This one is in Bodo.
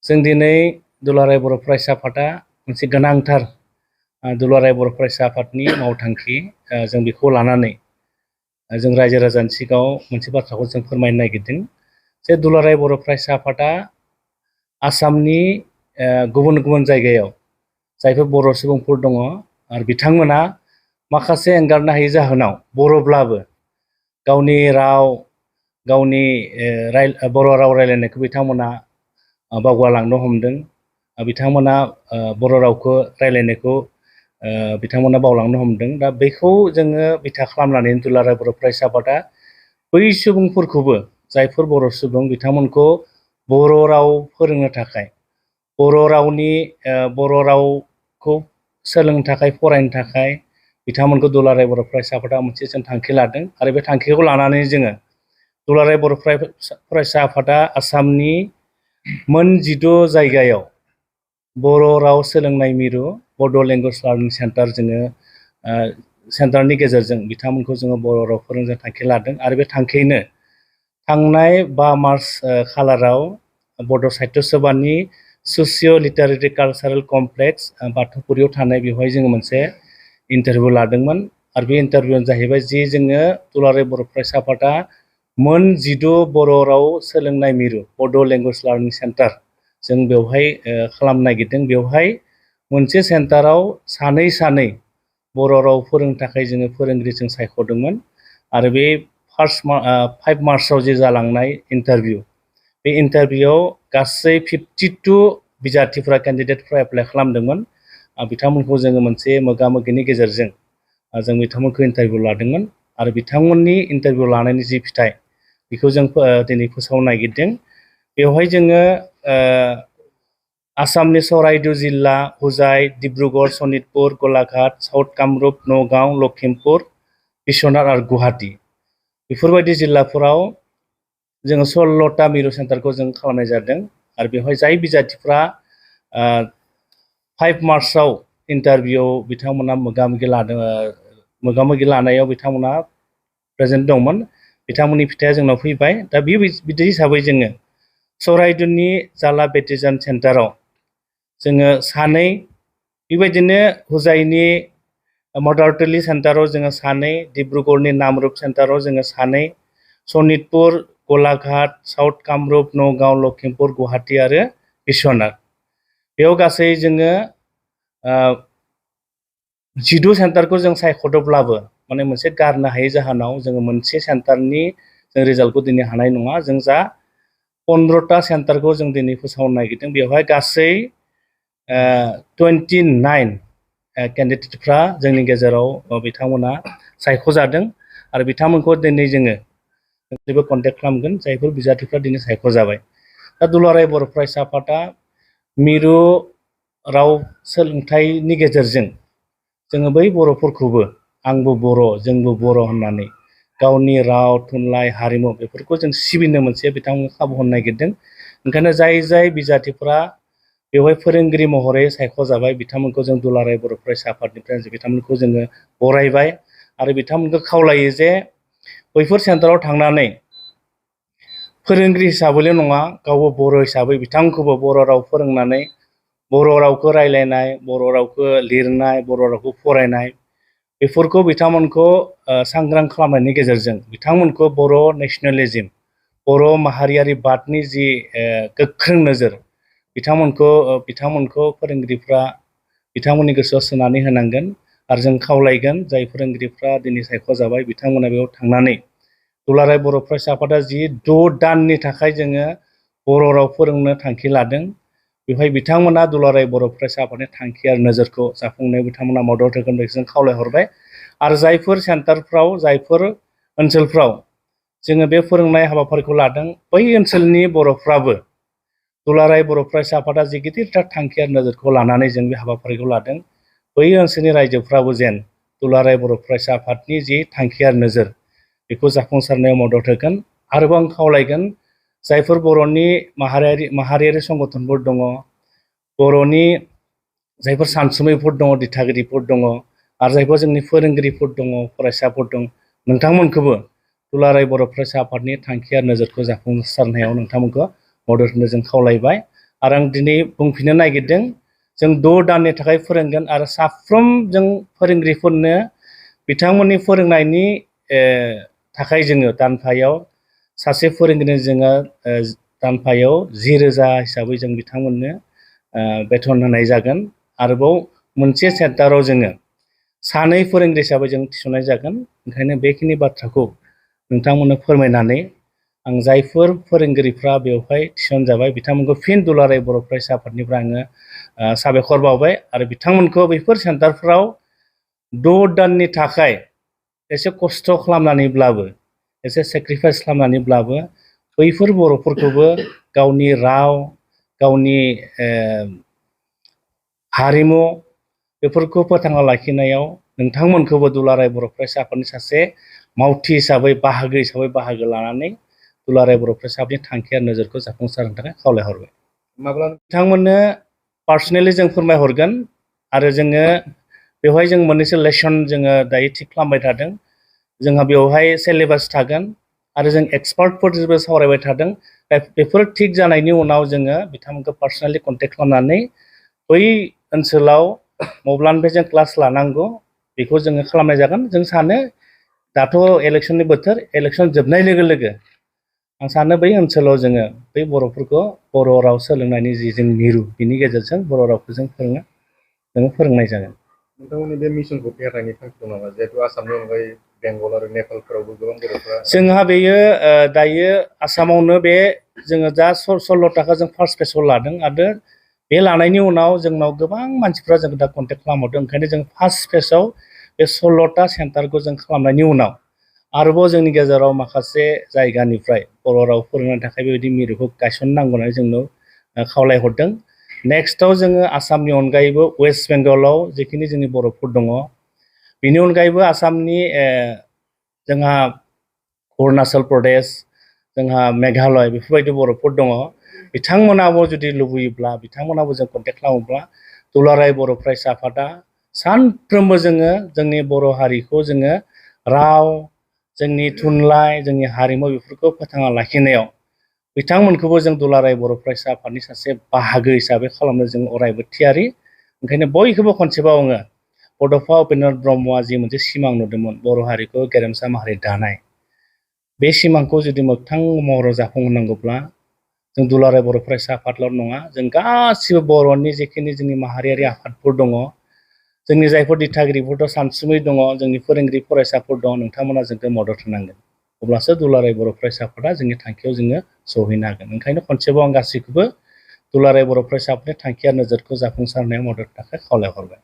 जों दिनै दुलाराय बर' फरायसा आफादा मोनसे गोनांथार दुलाराय बर' फरायसा आफादनि मावथांखि जों बेखौ लानानै जों रायजो राजानि सिगाङाव मोनसे बाथ्राखौ जों फोरमायनो नागिरदों जे दुलाराय बर' फरायसा आफादा आसामनि गुबुन गुबुन जायगायाव जायफोर बर' सुबुंफोर दङ आरो बिथांमोना माखासे एंगारनो हायै जाहोनाव बर'ब्लाबो गावनि राव गावनि बर' राव रायलायनायखौ बिथांमोना बावगारलांनो हमदों बिथांमोना बर' रावखौ रायलायनायखौ बिथांमोना बावलांनो हमदों दा बेखौ जोङो बिथा खालामनानै दुलाराय बर' फरायसा आफादा बै सुबुंफोरखौबो जायफोर बर' सुबुं बिथांमोनखौ बर' राव फोरोंनो थाखाय बर' रावखौ सोलोंनो थाखाय फरायनो थाखाय बिथांमोनखौ दुलाराय बर' फरायसा आफादा मोनसे जों थांखि लादों आरो बे थांखिखौ लानानै जोङो दुलाराय बर' फरायसा आफादा आसामनि मोन 16 जायगायाव बर' राव सोलोंनाय मिरु बड' लेंगुवेज लार्निं सेन्टार जोङो सेन्टारनि गेजेरजों बिथांमोनखौ जोङो बर' राव फोरोंनो थांखि लादों आरो बे थांखियैनो थांनाय 5 मार्च खालाराव बड' साहित्य सभानि ससिय' लिटारेरि कालचारेल कमप्लेक्स बाथौफुरियाव थानाय बेवहाय जोङो मोनसे इन्टारभिउ लादोंमोन आरो बे इन्टारभिउआनो जाहैबाय जि जोङो दुलाराय बर' फरायसा आफादा मोन 16 बर' राव सोलोंनाय मिरु बड' लेंगुवेज लार्निं सेन्टार जों बेवहाय खालामनो नागिरदों बेवहाय मोनसे सेन्टाराव सानै बर' राव फोरोंनो थाखाय जोङो फोरोंगिरि जों सायख'दोंमोन आरो बे 5 मार्चआव जे जालांनाय इन्टारभिउ बे इन्टारभिउआव गासै 52 बिजाथिफोरा केन्डिडेटफोरा एप्लाइ खालामदोंमोन बिथांमोनखौ जोङो मोनसे मोगा-मोगिनि गेजेरजों जों बिथांमोनखौ इन्टारभिउ लादोंमोन आरो बिथांमोननि इन्टारभिउ लानायनि जि फिथाइ बेखौ जों दिनै फोसावनो नागिरदों बेवहाय जोङो आसामनि चराइदेउ जिल्ला हुजाइ डिब्रुगड़ सनितपुर गलाघाट साउथ कामरुप नगाव लखिमपुर बिश्वनाथ आरो गुवाहाटी बेफोरबायदि जिल्लाफोराव जोङो 16टा मिरु सेन्टारखौ जों खालामनाय जादों आरो बेवहाय जाय बिजाथिफ्रा 5 मार्चआव इन्टारभिउआव बिथांमोना मोगा-मोगि लानायाव बिथांमोना प्रेजेन्ट दंमोन बिथांमोननि फिथाइया जोंनाव फैबाय दा बिदि हिसाबै जोङो चराइदेउनि जाला बेटेजान सेन्टाराव जोङो सानै बेबायदिनो हुजाइनि मदारटेलि सेन्टाराव जोङो सानै डिब्रुगड़नि नामरुप सेन्टाराव जोङो सानै सनितपुर गलाघाट साउथ कामरुप नगाव लखिमपुर गुवाहाटी आरो बिश्वनाथ बेयाव गासै जोङो 16 सेन्टारखौ जों सायख'दोंब्लाबो माने मोनसे गारनो हायै जाहोनाव जोङो मोनसे सेन्टारनि जों रिजाल्टखौ दिनै हानाय नङा जों जा 15टा सेन्टारखौ जों दिनै फोसावनो नागिरदों बेवहाय गासै 29 केन्डिडेटफ्रा जोंनि गेजेराव बिथांमोना सायख'जादों आरो बिथांमोनखौ दिनै जोङो जेबो कन्टेक्ट खालामगोन जायफोर बिजाथिफ्रा दिनै सायख'जाबाय दा दुलाराय बर' फरायसा आफादा मिरु राव सोलोंथाइनि गेजेरजों जोङो बै बर'फोरखौबो आंबो बर' जोंबो बर' होननानै गावनि राव थुनलाइ हारिमु बेफोरखौ जों सिबिनो मोनसे बिथांमोननो खाबु होनो नागिरदों ओंखायनो जाय बिजाथिफ्रा बेवहाय फोरोंगिरि महरै सायख'जाबाय बिथांमोनखौ जों दुलाराय बर' फरायसा आफादनिफ्राय बिथांमोनखौ जोङो बरायबाय आरो बिथांमोनखौ खावलायो जे बैफोर सेन्टाराव थांनानै फोरोंगिरि हिसाबैल' नङा गावबो बर' हिसाबै बिथांमोनखौबो बर' राव फोरोंनानै बर' रावखौ रायलायनाय बर' रावखौ लिरनाय बर' रावखौ फरायनाय बेफोरखौ बिथांमोनखौ सांग्रां खालामनायनि गेजेरजों बिथांमोनखौ बर' नेसनेलिज्म बर' माहारियारि बादनि जि गोख्रों नोजोर बिथांमोनखौ फोरोंगिरिफ्रा बिथांमोननि गोसोआव सोनानै होनांगोन आरो जों खावलायगोन जाय फोरोंगिरिफ्रा दिनै सायख'जाबाय बिथांमोना बेयाव थांनानै दुलाराय बर' फरायसा आफादा जि 6 दाननि थाखाय जोङो बर' राव फोरोंनो थांखि लादों बेवहाय बिथांमोना दुलाराय बर' फरायसा आफादनि थांखि आरो नोजोरखौ जाफुंनायाव बिथांमोना मदद होगोन बेखौ जों खावलायहरबाय आरो जायफोर सेन्टारफ्राव जायफोर ओनसोलफ्राव जोङो बे फोरोंनाय हाबाफारिखौ लादों बै ओनसोलनि बर'फ्राबो दुलाराय बर' फरायसा आफादा जि गिदिरथार थांखि आरो नोजोरखौ लानानै जों बे हाबाफारिखौ लादों बै ओनसोलनि रायजोफ्राबो जेन दुलाराय बर' फरायसा आफादनि जि थांखि आरो नोजोर बेखौ जाफुंसारनायाव मदद होगोन आरोबाव आं खावलायगोन जायफोर बर'नि माहारियारि संगठनफोर दङ बर'नि जायफोर सानसुमैफोर दङ दिथागिरिफोर दङ आरो जायफोर जोंनि फोरोंगिरिफोर दङ फरायसाफोर दं नोंथांमोनखौबो दुलाराय बर' फरायसा आफादनि थांखि आरो नोजोरखौ जाफुंसारनायाव नोंथांमोनखौ मदद होनो जों खावलायबाय आरो आं दिनै बुंफिननो नागिरदों जों 6 दाननि थाखाय फोरोंगोन आरो साफ्रोम जों फोरोंगिरिफोरनो बिथांमोननि फोरोंनायनि थाखाय जोङो दानफायाव सासे फोरोंगिरिनो जोङो दानफायाव 10,000 हिसाबै जों बिथांमोननो बेथन होनाय जागोन आरोबाव मोनसे सेन्टाराव जोङो 2 फोरोंगिरि हिसाबै जों थिसननाय जागोन ओंखायनो बेखिनि बाथ्राखौ नोंथांमोननो फोरमायनानै आं जायफोर फोरोंगिरिफ्रा बेवहाय थिसनजाबाय बिथांमोनखौ फिन दुलाराय बर' फरायसा आफादनिफ्राय आङो साबायखर बावबाय आरो बिथांमोनखौ बेफोर सेन्टारफ्राव 6 दाननि थाखाय एसे खस्थ' खालामनानैब्लाबो एसे सेक्रिफाइस खालामनानैब्लाबो बैफोर बर'फोरखौबो गावनि राव गावनि हारिमु बेफोरखौ फोथांना लाखिनायाव नोंथांमोनखौबो दुलाराय बर' फरायसा आफादनि सासे मावथि हिसाबै बाहागो लानानै दुलाराय बर' फरायसा आफादनि थांखि आरो नोजोरखौ जाफुंसार होनो थाखाय खावलायहरबाय। माब्ला बिथांमोननो पार्सनेलि जों फोरमायहरगोन आरो जोङो बेवहाय जों मोननैसो लेसन जोङो दायो थिग खालामबाय थादों जोंहा बेवहाय सिलेबास थागोन आरो जों एक्सपार्टफोरजोंबो सावरायबाय थादों बेफोर थिग जानायनि उनाव जोङो बिथांमोनखौ पार्सनेलि कन्टेक्ट खालामनानै बै ओनसोलाव मब्लानिफ्राय जों क्लास लानांगौ बेखौ जोङो खालामनाय जागोन जों सानो दाथ' इलेक्सननि बोथोर इलेक्सन जोबनाय लोगो लोगो आं सानो बै ओनसोलाव जोङो बै बर'फोरखौ बर' राव सोलोंनायनि जि जों मिरु बिनि गेजेरजों बर' रावखौ जों फोरोंनाय जागोन। नोंथांमोननि बे मिशनखौ फेहेरनायनि थांखि दं नामा जिहेतु आसामनि अनगायै बेंगल आरो नेपालफोरावबो गोबां बर'फ्रा जोंहा बेयो दायो आसामावनो बे जोङो दा 16 जों फार्स्ट फेजआव लादों आरो बे लानायनि उनाव जोंनाव गोबां मानसिफ्रा जों दा कन्टेक्ट खालामहरदों ओंखायनो जों फार्स्ट फेजआव बे 16 सेन्टारखौ जों खालामनायनि उनाव आरोबाव जोंनि गेजेराव माखासे जायगानिफ्राय बर' राव फोरोंनो थाखाय बेबायदि मिरुखौ गायसननांगौ होननानै जोंनो खावलायहरदों। नेक्स्टआव जोङो आसामनि अनगायैबो वेस्ट बेंगलाव जिखिनि जोंनि बर'फोर दङ बेनि अनगायैबो आसामनि जोंहा अरुणाचल प्रदेश जोंहा मेघालय बेफोरबायदि बर'फोर दङ बिथांमोनाबो जुदि लुबैयोब्ला बिथांमोनाबो जों कन्टेक्ट खालामोब्ला दुलाराय बर' फरायसा आफादा सानफ्रोमबो जोङो जोंनि बर' हारिखौ जोङो राव जोंनि थुनलाइ जोंनि हारिमु बेफोरखौ फोथांना लाखिनायाव बिथांमोनखौबो जों दुलाराय बर' फरायसा आफादनि सासे बाहागो हिसाबै खालामनो जों अरायबो थियारि ओंखायनो बयखौबो खनसेबाव आङो बड'फा उपेन्द्र ब्रह्मआ जि मोनसे सिमां नुदोंमोन बर' हारिखौ गेरेमसा माहारि दानाय बे सिमांखौ जुदि मोगथां महराव जाफुंहोनांगौब्ला जों दुलाराय बर' फरायसा आफादल' नङा जों गासिबो बर'नि जिखिनि जोंनि माहारियारि आफादफोर दङ जोंनि जायफोर दिथागिरिफोर सानसुमै दङ जोंनि फोरोंगिरि फरायसाफोर दङ नोंथांमोना जोंखौ मदद होनांगोन अब्लासो दुलाराय बर' फरायसा आफादा जोंनि थांखियाव जोङो सहैनो हागोन ओंखायनो खनसेबाव आं गासैखौबो दुलाराय बर' फरायसा आफादनि थांखि आरो नोजोरखौ जाफुंसारनायाव मदद थाखाय खावलायहरबाय।